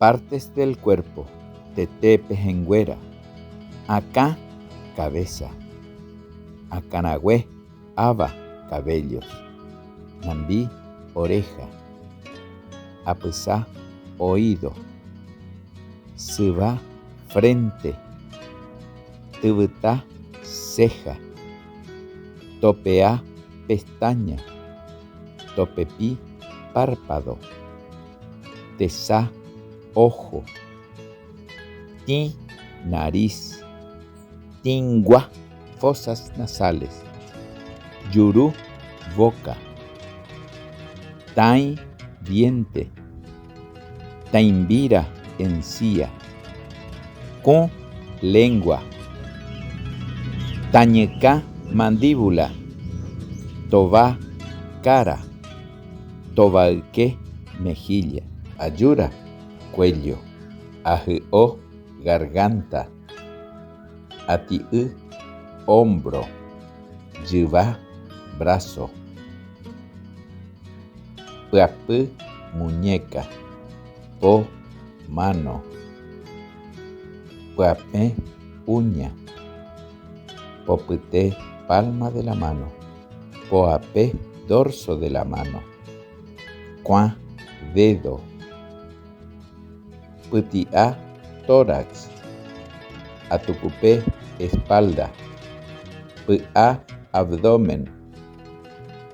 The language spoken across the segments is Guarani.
Partes del cuerpo, tete pehẽnguéra, akã, cabeza, akãrague, áva, cabellos, nambi, oreja, apysa, oído, syva, frente, tyvyta, ceja, topea, pestaña, topepi, párpado, tesa, ojo, tĩ, nariz, tĩngua, fosas nasales, juru, boca, tãi, diente, tãimbíra, encía, kũ, lengua, tañykã, mandíbula, tova, cara, tovayke, mejilla, ajúra, cuello, ahy'o, garganta, ati'y, hombro, jyva, brazo, pyapy, muñeca, po, mano, pyapẽ, uña, popyte, palma de la mano, poape, dorso de la mano, kuã, dedo, pyti'a, tórax, atukupe, espalda, py'a, abdomen,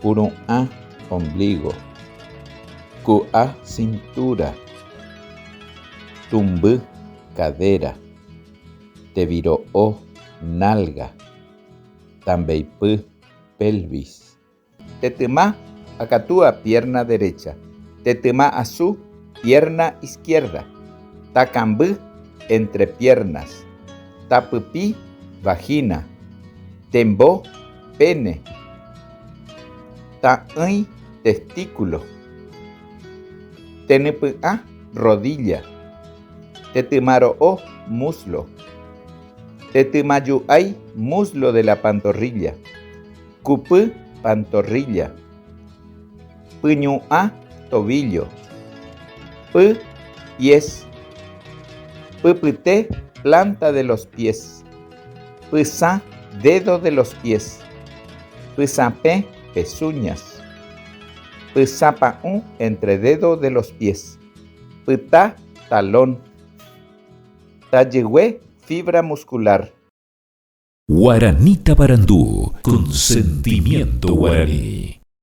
puru'ã, ombligo, ku'a, cintura, tumby, cadera, teviro'o, nalga, tambeipy, pelvis. Tetyma akatúa, pierna derecha. Tetyma asu, pierna izquierda. Takamby, entre piernas. Tapypi, vagina. Tembo, pene. Ta'ỹi, testículo. Tenypy'ã, rodilla. Tetymaro'o, muslo. Tetymaju'ái, muslo de la pantorrilla. Kupy, pantorrilla. Pyñu'ã, tobillo. Py, pies. Pypyte, planta de los pies. Pysã, dedo de los pies. Pysãpẽ, pezuñas. Pysãpa'ũ, entre dedo de los pies. Pyta, talón. Tajygue, fibra muscular. Guarani Tavarandu, con sentimiento guaraní.